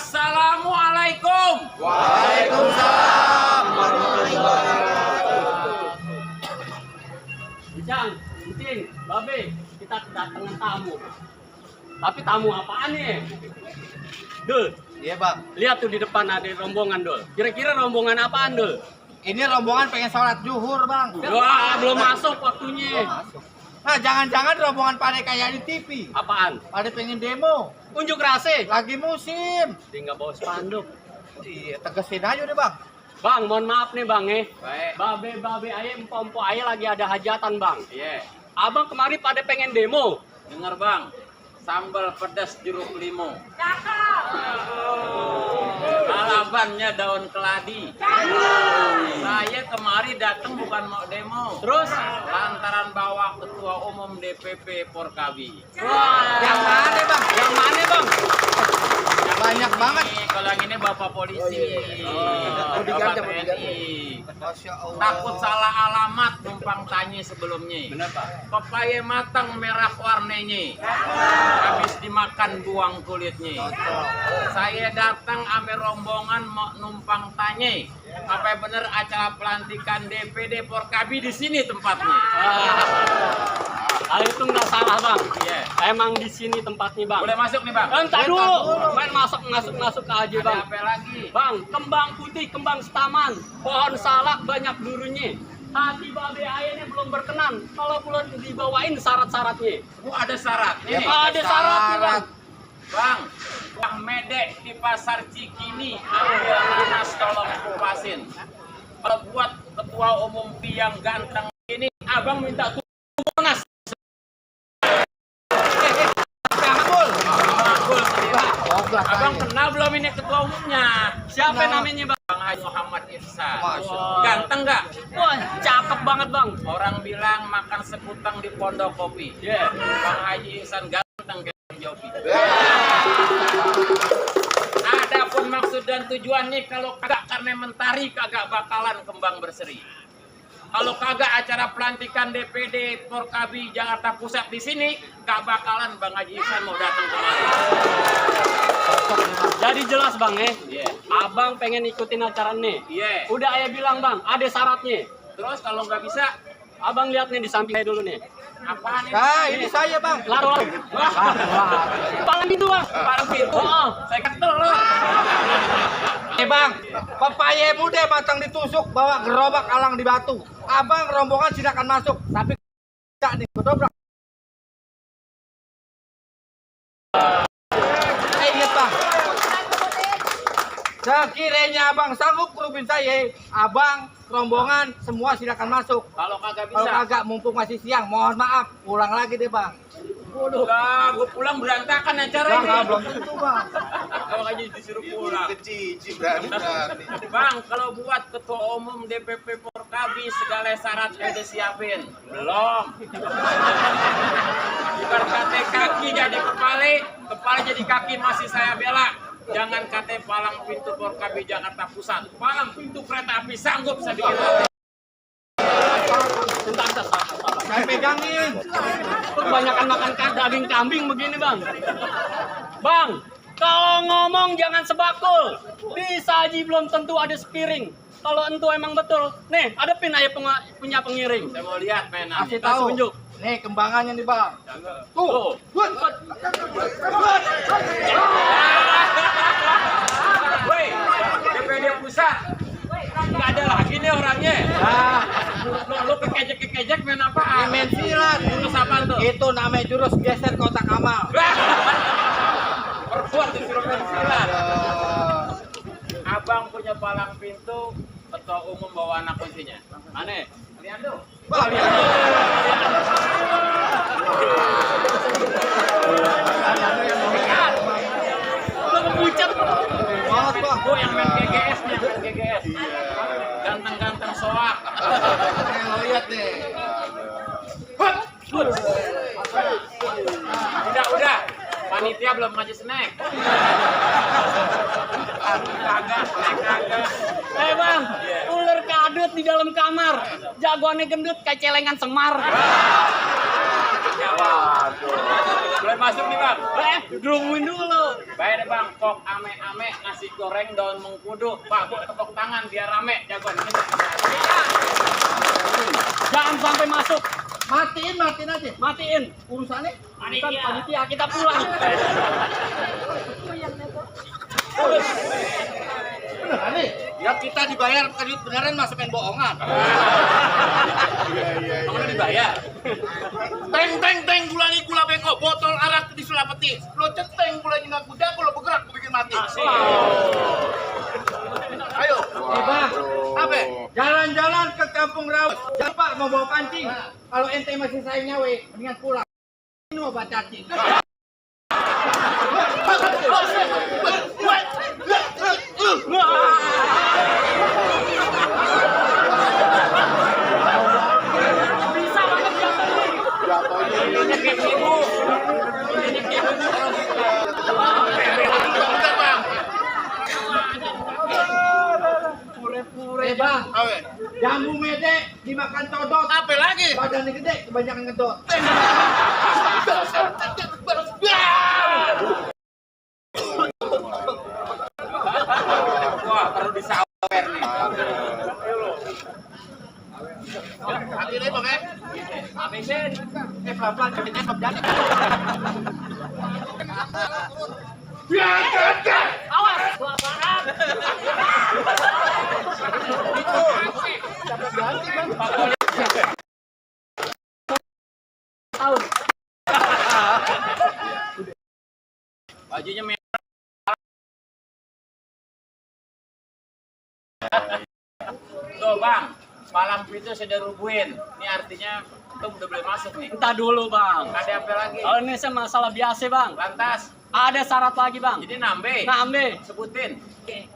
Assalamualaikum. Waalaikumsalam warahmatullahi wabarakatuh. Bujang, Kucing, Babe, kita kedatangan tamu. Tapi tamu apaan nih? Dul, Iya bang, lihat tuh di depan ada rombongan, Dul. Kira-kira rombongan apaan, Dul? ini rombongan pengen sholat zuhur bang. Wah, belum masuk waktunya. Nah jangan-jangan rombongan pada kayak di TV. Apaan? Pada pengen demo, Unjuk rasa. lagi musim. Dia nggak bawa spanduk. Iya, tegesin aja deh bang. Bang, mohon maaf nih bang Baik. Babe ayah, empo ayah lagi ada hajatan bang. Iya. Abang kemarin pada pengen demo. Dengar bang, sambal pedas jeruk limau. Alabannya daun keladi. Saya kemari datang bukan mau demo. Terus? Lantaran bawa ketua umum DPP Porkabi. Wah, Yang mana bang? Yang mana bang? Banyak banget. Kalau yang ini bapak polisi. Oh, Bapak TNI. Masya Allah. Takut salah alamat numpang tanya sebelumnya. Bener pak. Pepaya matang merah warnanya. Habis dimakan buang kulitnya. Saya datang ame rombongan mau numpang tanya. Apa bener acara pelantikan DPD Porkabi di sini tempatnya? Itu nggak salah bang. Iya. Emang di sini tempatnya bang. Boleh masuk nih bang? Entar dulu. Main masuk aja bang. Ada apa lagi? Bang, kembang putih, kembang setaman, pohon salak banyak durunya. Hati babe ayahnya belum berkenan. Kalau belum dibawain syarat-syaratnya. Ada syarat. Ya, Nih, Pak. Ada syaratnya bang. Bang, Bang Medek di pasar Cikini ambil nanas tolong kupasin. Kalau buat ketua umum yang ganteng ini, abang minta tunas. Abang kenal belum ini ketua umumnya? Siapa namanya bang? Bang Haji Muhammad Ihsan. Masya Allah. Ganteng nggak? Wah, cakep banget bang. Orang bilang makan sekutang di pondok kopi. Iya. Bang Haji Ihsan ganteng kayak Bang Jopi. Adapun maksud dan tujuannya kalau kagak karena mentari kagak bakalan kembang berseri. Kalau kagak acara pelantikan DPD Porkabi Jakarta Pusat di sini, gak bakalan Bang Haji Ihsan mau datang kemari. Jadi jelas bang Iya. Abang pengen ikutin acara nih. Iya. Udah ayah bilang bang, ada syaratnya. Terus kalau nggak bisa, Abang lihat nih di samping saya dulu nih. apaan ini? Nah ini saya bang. Lalu, palang itu bang. Parang pintu. Oh. Saya ketel loh. Bang, pepaya muda matang ditusuk, bawa gerobak alang di batu. Abang rombongan silakan masuk, tapi tidak nih, bedobrak. Ingat bang, sekiranya abang sanggup kerubin saya, abang rombongan semua silakan masuk. Kalau kagak Kalau bisa, kagak mumpung masih siang, mohon maaf, pulang lagi deh bang. lah gue pulang berantakan acara Bang, ini. belum tentu bang. Kalau aja disuruh pulang. berani. Bang, kalau buat ketua umum DPP Porkabi segala syarat udah siapin. Belum. Bukan kate kaki jadi kepala jadi kaki masih saya bela. Jangan kate palang pintu Porkabi Jakarta Pusat. Palang pintu kereta api sanggup saya bikin. Saya pegangin. Kebanyakan makan daging kambing begini bang. Bang, kalau ngomong jangan sebakul. Disaji belum tentu ada sepiring. Kalau entu emang betul, nih adepin aja punya pengiring. Saya mau lihat mainan. Kasih tahu. tunjuk. Nih kembangannya nih bang. Tuh. Woi, DPD Pusat. Nggak ada lagi nih orangnya. Nah, Lu kekejek main apaan? main silat. Jurus apaan tuh? Itu namanya jurus geser kotak amal. Perempuan disuruh main silat. Abang punya palang pintu, ketua umum bawa anak kuncinya. Mana? Lihat tuh. Wah, Lu kepucat. banget bang. Oh, yang main GGS nya, GGS. Ganteng-ganteng soak. Lo lihat deh. Udah. Panitia belum ngasih snack. Kagak, snack kagak. Bang, ular kadut di dalam kamar. Jagoannya gendut kayak celengan Semar. Ya Boleh masuk nih bang. Gerumuin dulu. Baik deh bang, kok ame-ame nasi goreng daun mengkudu. Pak, buat tepuk tangan biar rame. Jagoan kita. Jangan sampai masuk. Matiin aja. Matiin. Urusannya Bukan panitia, kita pulang. beneran nih. Ya kita dibayar bukan duit beneran masa main bohongan. Kamu udah dibayar? Teng gulani gula beko botol arak di sulapeti. Lo centeng gulanya nggak kuda kalau bergerak gue bikin mati. Ayo. Bang, apa? Jalan-jalan ke Kampung Rawa. Jangan Pak mau bawa pancing. Kalau ente masih sayang nyawe, mendingan pulang. Ini mau baca cacing. Bisa banget jatuhnya. Pure bang, jambu mede dimakan todot. Apa lagi? Badannya gede, kebanyakan ngedot. Wah, taruh di sawer nih. Akhirnya bang, Habisin. pelan-pelan jadi jadi. Awas, gua parah. Tahun. Bajunya merah. Tuh bang, malam itu saya udah rubuhin. Ini artinya itu udah boleh masuk nih. Entah dulu, Bang. Ada apa lagi? Kalau ini saya masalah biasa, Bang. Lantas, Ada syarat lagi, Bang. jadi nambe. Nambe. Sebutin.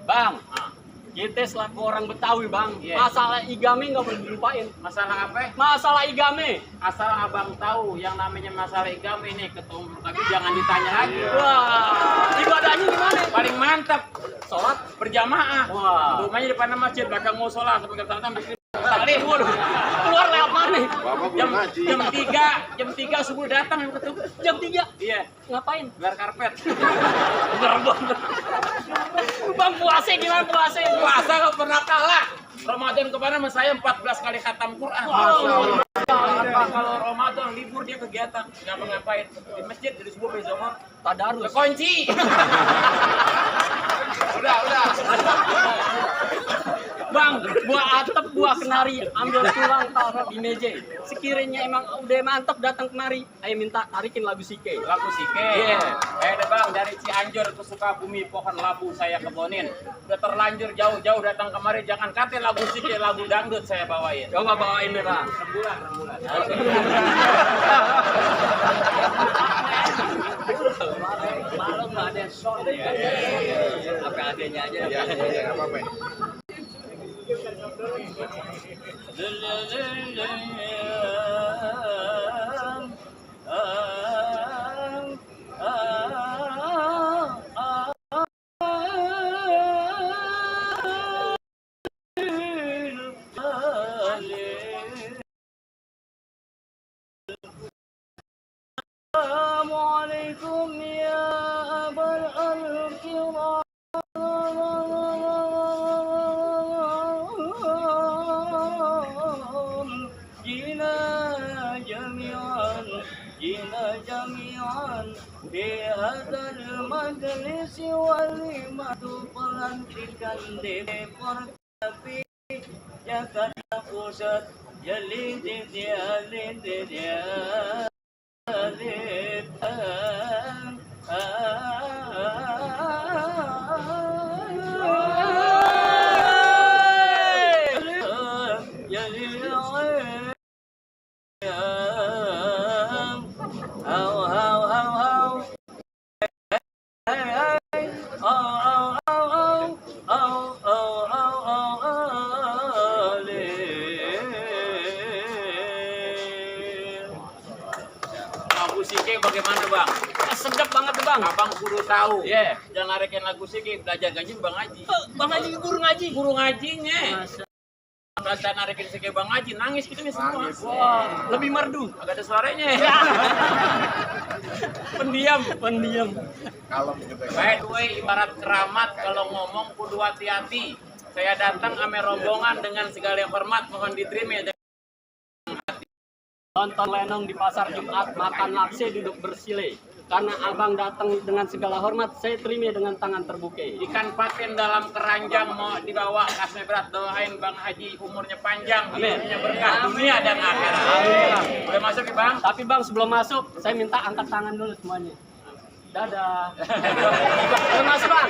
Bang, Ah, kita selaku orang Betawi, Bang. Iya. Masalah igame nggak boleh dilupain. masalah apa? Masalah igame. Asal abang tahu yang namanya masalah igame ini ketum, tapi jangan ditanya lagi. Wah, ibadahnya gimana? Paling mantap, sholat berjamaah. Wah. Rumahnya di depan masjid, belakang musola, sampai ke sana bikin Tadi, waduh, keluar lewat mana? jam 3 subuh datang yang ketemu. Jam 3. Iya, Ngapain? gelar karpet. Bener banget. Bang, puasa gimana puasa? Puasa gak pernah kalah. Ramadan kemarin sama saya 14 kali khatam Quran. Wow. Kalau Ramadan libur dia kegiatan, nggak ngapain di masjid dari subuh sampai zuhur. Tadarus. Kekunci. udah. Bang, buah atap, buah kenari, ambil tulang taruh di meja. Sekiranya emang udah mantap datang kemari, ayo minta tarikin lagu Sike. Lagu Sike. Iya. Deh bang, dari Cianjur ke Sukabumi pohon labu saya kebonin. Udah terlanjur jauh-jauh datang kemari, jangan kate lagu Sike, lagu dangdut saya bawain. Coba bawain deh, Bang. Rembulan. Malu nggak ada sound ya. Apa adanya aja. Assalamualaikum ya abal al-kiram. جئنا جميعا في هذا المجلس والمة pelantikan DPR tapi Jakarta Pusat jalid Lagu Sike bagaimana bang? Sedap banget tuh, Bang. Abang kudu tahu. Iya. Jangan rekin lagu Sike, belajar ngaji bang ngaji. Bang Haji guru ngaji. Guru ngajinya. Kita narikin si Bang Haji, nangis kita nih semua. Wah, lebih merdu. Agak ada suaranya. Pendiam. By the way, ibarat keramat kalau ngomong kudu hati-hati. Saya datang ame rombongan dengan segala hormat, mohon diterima ya. Nonton lenong di pasar Jumat, makan lakse, duduk bersile. Karena abang datang dengan segala hormat, saya terima dengan tangan terbuka. Ikan patin dalam keranjang mau dibawa, kasih berat, doain Bang Haji umurnya panjang, hidupnya berkah dunia dan akhirat. Amin. Boleh masuk ya Bang? Tapi bang, sebelum masuk, saya minta angkat tangan dulu semuanya. Dadah. Boleh masuk bang?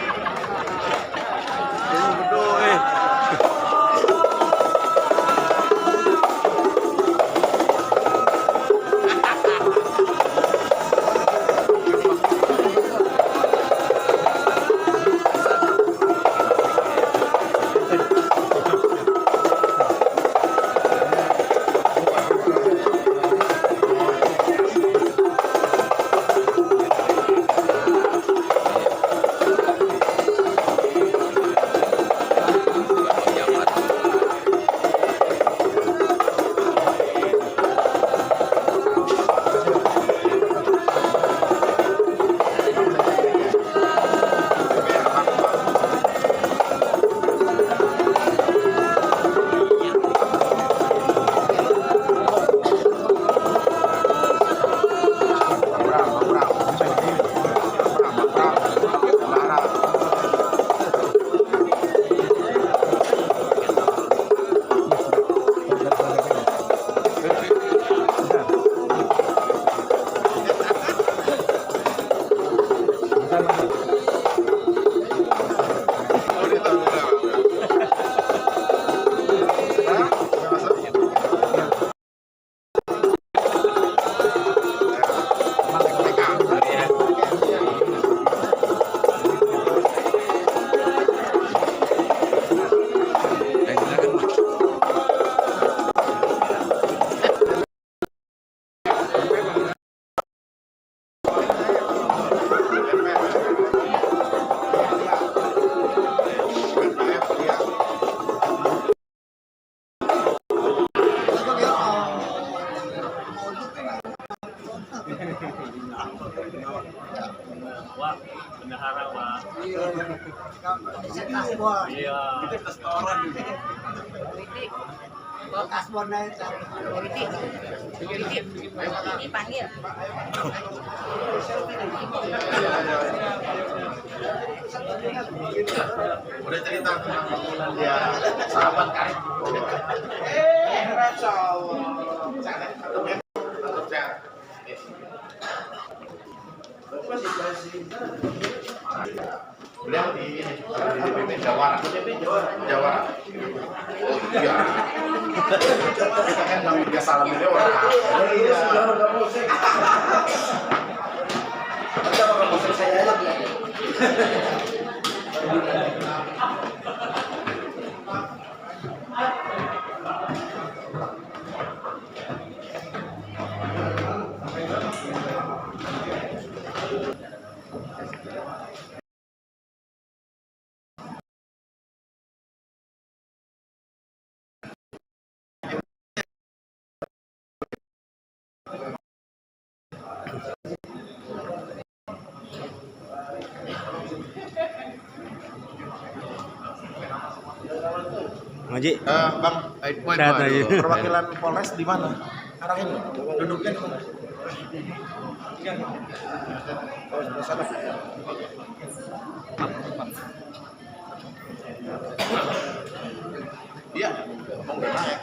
Wah, bendahara wah. Iya. Itu restoran. Kasbon na ito. Dipanggil. Udah cerita tentang dia sahabat kan? Beliau di ini, di DPP Jawara. Jawara. Oh iya. Kita kan nggak bisa salam beliau orang. Iya. Ada apa maksud saya aja? Maji. Bang, perwakilan Polres di mana? Sekarang ini duduknya di mana? Oh, di sana. Iya, mau naik.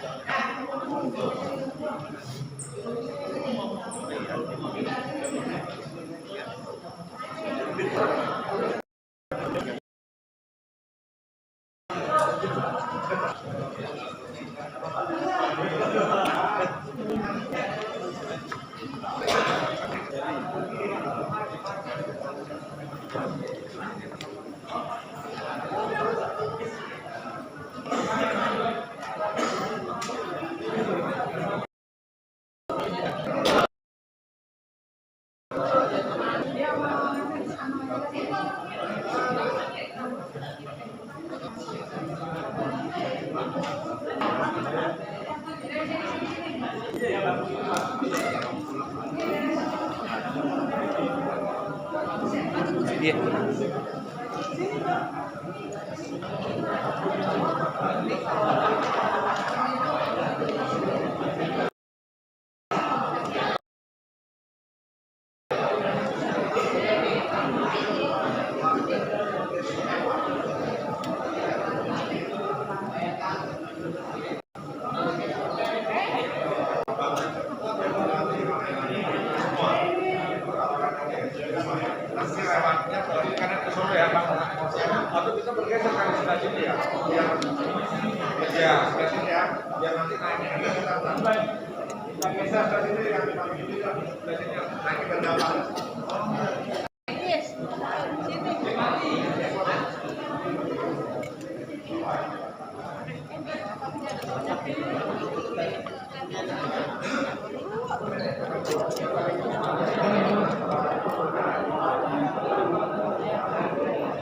Iya. Atau kita bergeser ke sebelah sini ya, ya, sebelah sini ya, biar nanti naiknya kita tambah. Kita geser ke sini yang sebelah sini naik ke bawah. Yes.